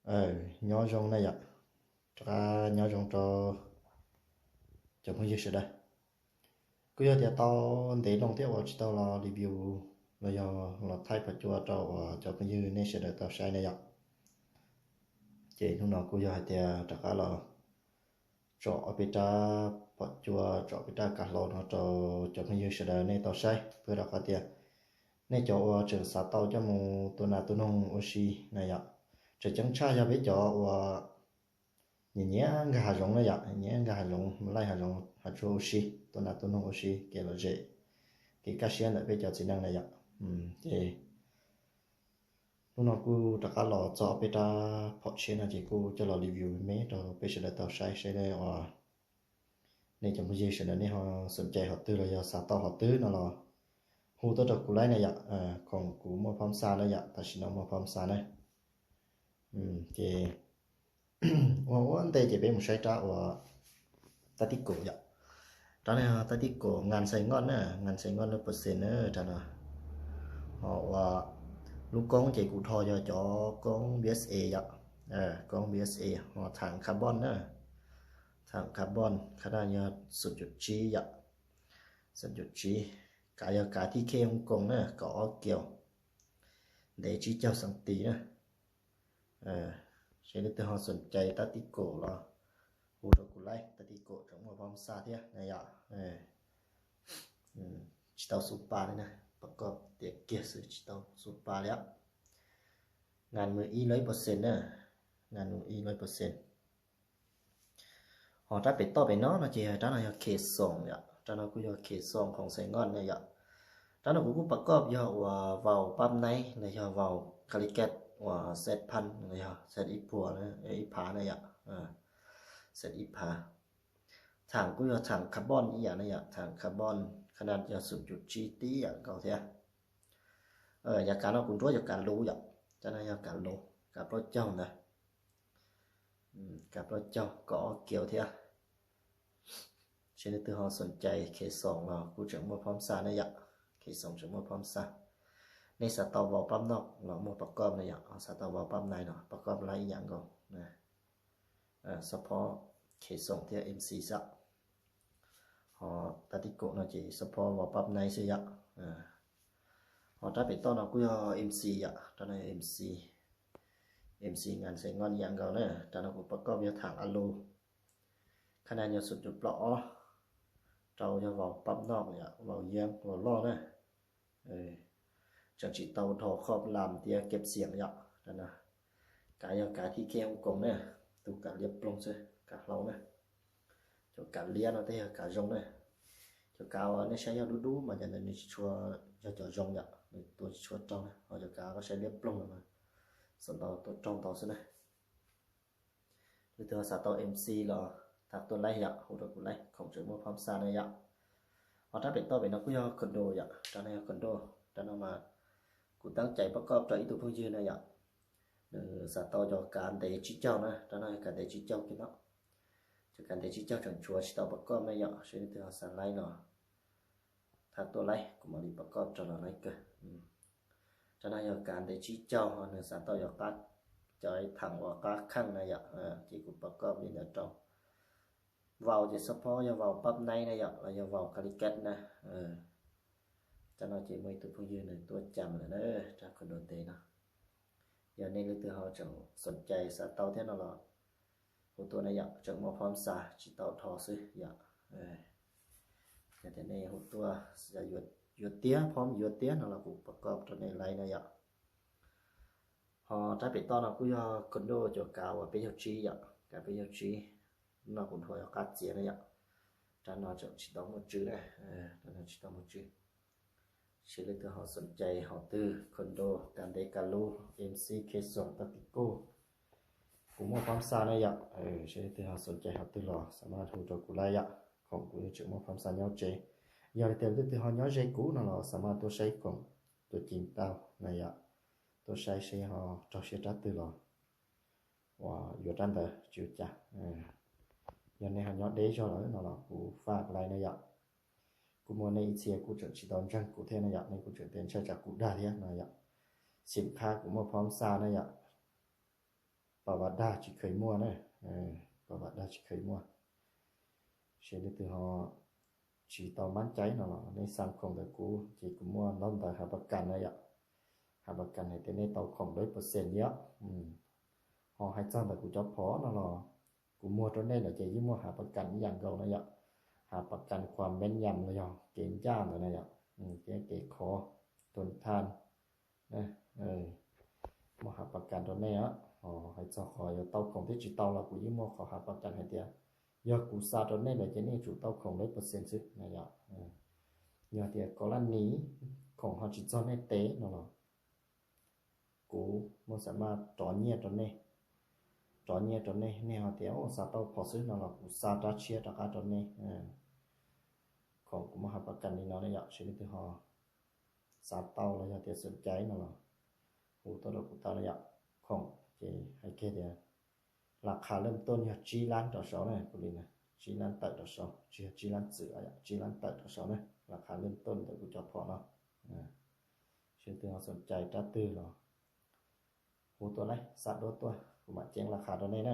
Ờ, nho rông nè ạ. Trà nho rông cho chó mưng dư sơ đa. Cứ giờ thì tao để lòng tiếp vào chỉ tao lo review lo yo lo thay phải chua cho chó mưng dư nên sơ đa tao sai nè ạ. Chế lúc nào cứ giờ thì trà cá lo. Chó ở bên trà phải chua, chó ở bên trà cá lo nó cho chó mưng dư sơ đa nên tao sai. Bữa đó có tiệt. Nên chó ở trường xã tao cho mù tụi nà tụi nông ô si nè ạ. Chó chẳng cha cho biết chó ở nhẹ nhẹ gà hà rông nè ạ, nhẹ nhẹ gà hà rông, lai hà rông, hà chua ô si, tụi nà tụi nông ô si, kể lo dễ. Kể cá sian lại biết chó chỉ năng nè ạ. Ừ, chế. Lúc nào cứ trà cá lo cho bên trà phó chế nè, chế cứ cho lo review mê, cho bên sơ đa tao sai, sai đây, ờ, nên chó mưng dư sơ đa nên họ sân chạy họ tư là do xã tao họ tư nó lo. Hù tao cho cú like nè ạ, ờ, còn cú mua phóng xa nè ạ, ta xin nó mua phóng xa nè. Ừ, chế. Ủa, ủa, anh tê chế bên một sai trà, ủa, ta tí cổ ạ. Trà này, ta tí cổ ngàn Sài Gòn nè, ngàn Sài Gòn là percent nè, trà nè. Họ, ủa, lúc con chế cú thò cho chó con bê ét a ạ. Ờ, con bê ét a, họ thẳng carbon nè. Thẳng carbon, khả năng là sụt chuột chi ạ. Sụt chuột chi. Cả giờ cả thi khê Hồng Kông nè, có ó kiểu. Để chi châu sáng tí nè. Ờ, sẽ được từ họ sân chạy ta tí cổ lo. Hù cho cú like, ta tí cổ trong một vòng xa thiệt, nè ạ. Ờ. Ừ, chỉ tao super đấy nè. Bắt cọp tiệc kia sự chỉ tao super đấy ạ. Ngàn mười y lấy percent nè. Ngàn mười y lấy percent. Họ trà bể to bể nó, nó chỉ trà nó là khế sông ạ. Trà nó cũng là khế sôngของSài Gòn nè ạ. Trà nó cũng, cũngประกอบ do ว่า vào bắp náy là do ว่า calicat ว่า set พัน là do set ít phua nè, ít phá nè ạ. À, set ít phá. Thẳng cũng là thẳng carbon ý ạ nè ạ, thẳng carbon ຂະໜາດ do ศูນย์ຈຸດສີ່ tí ạ, có thế. Ờ, giá cả nó cũng rủa, giá cả lú ạ. Trà nó giá cả lú, cả pro châu nè. Ừm, cặp lo châu có kiểu thế à. Trên từ họ sân chạy khế sông là cú trưởng mua phóng xa nè ạ. Khế sông trưởng mua phóng xa. Nên xã tàu vào bắp nóc là mua ประกอบ nè ạ. Họ xã tàu vào bắp này nó ประกอบ lại ý dạng gầu. Nè. À, ສະເພາະ khế sông thế MC sạ. Họ ta tí cổ nó chỉ ສະເພາະ vào bắp này sẽ ạ. À. Họ trà bể to nó cũng do MC ạ. Trà này MC. MC ngàn Sài Gòn ý dạng gầu nè. Trà nó cũng ประกอบ do thẳng alu. ຂະໜາດ do ສູນຈຸດເກົ້າ ເອົາ do ເວົ້າປັບນອກເນຍ ເວົ້າເຍືອງ ເວົ້າຫຼໍ່ນະ. ເອີ ຈັ່ງຊິເຕົາທໍ່ຂອບລາມເຕີຍເກັບສຽງເນາະ ນັ້ນນະ. ກາຢາກາທີ່ເຄຮົງກົງເນາະ ຕູກາລຽບປົງເຊີ ກາເຮົາເນາະ ເຈົ້າກາລຽນເນາະ ແຕ່ກາຈົງເນາະ ເຈົ້າກາວ່າໃນຊາຍເຈົ້າດຸດູ ມາຈາກນັ້ນຊິຊົວເຈົ້າຈົງເນາະ ໂຕຊິຊົວເຈົ້າເນາະ ເຈົ້າກາກໍໃຊ້ລຽບປົງມາ ສຳເອົາໂຕຈົງເຕົາເຊີນະ. ຫຼື ຖືວ່າສາວເຕົາເອັມຊີເນາະ ທັກຕົວໄລເນາະ ຮູ້ຕົວກູໄລ ຂອງເຈີເມືອງພາມຊານະເນາະ. ເຮົາຖ້າເປັນຕໍ່ໄປເນາະ ກູຢາກຄອນໂດເນາະ ຕານະຍາກຄອນໂດ ຕານະມາ ກູຕັ້ງໃຈປະກອບຕໍ່ອີກຕົວເພິ່ງຢືນນະເນາະ. ຫຼື ສາວເຕົາຈອກການເດຈິເຈົ້ານະ ຕານະການເດຈິເຈົ້າກິນເນາະ ຈອກການເດຈິເຈົ້າຈອງຊົວຊິເຕົາປະກອບນະເນາະ ຊວຍຖືວ່າສາໄລເນາະ. ຖ້າຕົວໄລ ກູມາລີປະກອບຈະລະໄລເກີ ອືມ ຈະນາຍອກການເດຈິເຈົ້າ ເຮົາເນີສາເຕົາຢອກຕັດ ຈອຍຖັງອອກກາກຄັ້ງນະເນາະ. ເອີ ທີ່ກູປະກອບນີ້ນະເຈົ້າ ເວົ້າຈະສະເພາະ ຢ່າເວົ້າປັບໃນນະເນາະ ແລະ ຢ່າເວົ້າກາລິແກັດນະ. ເອີ ຈະນອຍເຈເມີຍຕຸເພິ່ງຢືນໃນຕົວຈຳລະເນີ ຈາກຄົນໂດເຕເນາະ. ດຽວນີ້ເລີຍຄືເຮົາຈະສົນໃຈສາເຕົາແທ້ເນາະ ເນາະ ຮູ້ຕົວນະເນາະ ຈະມອບພ້ອມສາ ຊິເຕົາທໍ່ຊື່ເນາະ. ເອີ ແຕ່ແຕ່ນີ້ຮູ້ຕົວ ສາຢວດ ຢວດເຕຍ ພ້ອມຢວດເຕຍເນາະ ລະກູປະກອບຕົວນີ້ໄລນະເນາະ. ເຮົາຖ້າເປັນຕໍ່ເນາະ ກູຢາກຄອນໂດ ຈອກກາວ່າເປໂຍຈີເນາະ ກາເປໂຍຈີເນາະ ກູໂທຍອາກາດເຈຍນະເນາະ. ຕານອນຈະຊິຕ້ອງໝົດຈື່ນະ ເອີ ຕານອນຊິຕ້ອງໝົດຈື່. ເຊເລກເຕີເຮົາສົນໃຈ ເຮົາຕື້ຄອນໂດ ການເດກາລູ ເອັມຊີ ເຄສອງ ຕາຕິໂກ ກູມອບພາມຊານະເນາະ. ເອີ ເຊເລກເຕີເຮົາສົນໃຈ ເຮົາຕື້ລອ ສາມາດໂທຈອກກູໄລເນາະ ຂອງກູຈະມອບພາມຊາເນາະເຈ. ຢ່າງເຕີມຕື່ມເຮົາເນາະເຈ ກູເນາະ ສາມາດຕົວໃຊ້ຂອງຕົວຈິງເຕົ້ານະເນາະ ຕົວໃຊ້ເຊເຮົາເຈົ້າເຊຕາຕື້ລອ. ວ່າຢູ່ດ້ານໃດ ຈິວຈາ ເອີ ຢ່າງໃນເຮົາເນາະເດຈອລະເນາະ ລະ ກູຝາກໄລນະເນາະ. ກູເມືອໃນເອເຊຍ ກູຈະຊິດອນຈັງກູເທນະເນາະ ໃນກູຈະເຕັນຊາຈາກກູດາເທນະເນາະ. ສິນຄ້າກູເມືອພ້ອມຊານະເນາະ. ປະຫວັດດາຈິເຄີຍມົວເນາະ ເອີ ປະຫວັດດາຈິເຄີຍມົວ ເຊນນີ້ຄືເຮົາ ຈີເຕົາໝັ້ນໃຈເນາະ ໃນສາມຂອງແຕ່ກູ ຈີກູມົວນ້ອມດາຫາປະກັນນະຍະ ຫາປະກັນໃຫ້ແຕ່ເນເຕົາຂອງຮ້ອຍເປີເຊັນຍະ ອືມ ເຮົາໃຫ້ຈ້າງແຕ່ກູຈອບພໍເນາະ ກູມົວໂຕເນເນາະ ຈີຍີ່ມົວຫາປະກັນອີ່ຫຍັງເກົ່ານະຍະ ຫາປະກັນຄວາມແມ່ນຍຳນະຍະ ເກງຈ້ານນະຍະ ອືມ ເກງເກຂໍ ທົນທານ ນະ ເອີ ມາຫາປະກັນໂຕເນເນາະ ອໍ ໃຫ້ເຈົ້າຂໍເຕົາຂອງດິຈິຕອນລະ ກູຍີ່ມົວຂໍຫາປະກັນໃຫ້ເຕຍ ຍອດກູຊາໂຕເນເນ ເດເຈນີ້ຈູເຕົາຂອງຮ້ອຍເປີເຊັນຊຶນະຍະ ເອີ ຍອດເຕຍກໍລະນີຂອງເຮົາຈິຈອນໃຫ້ເຕເນາະ ກູມົວສາມາດຕອນເຍໂຕເນ ຕອນເຍໂຕເນ ເນເຮົາເຕຍ ໂອ ຊາເຕົາພໍຊຶນະລະ ກູຊາຕາເຊຍຕາກາໂຕເນ ເອີ ຂອງກູມົວຫາປະກັນນີ້ເນາະ ນະຍະ ຊຶນນີ້ຄືເຮົາ ສາມເຕົາລະຍະ ເຕຍສົນໃຈເນາະ ໂອ ໂຕດອກກູຕາລະຍະ ຂອງເຈ ໃຫ້ເກເດຍ ລາຄາເລີ່ມຕົ້ນຍະ ຈີລ້ານຕໍ່ເຊົານະ ປູລີນະ ຈີລ້ານເຕີຕໍ່ເຊົາ ຈີ ຈີລ້ານເສືອຍະ ຈີລ້ານເຕີຕໍ່ເຊົານະ ລາຄາເລີ່ມຕົ້ນແຕ່ກູຈອບພໍເນາະ ອາ ເຊີນເຕີເຮົາສົນໃຈຕາຕື່ເນາະ ໂອ ໂຕໄລ ສາດໂດດຕົວ ກູມາແຈ້ງລາຄາໂຕເນເນ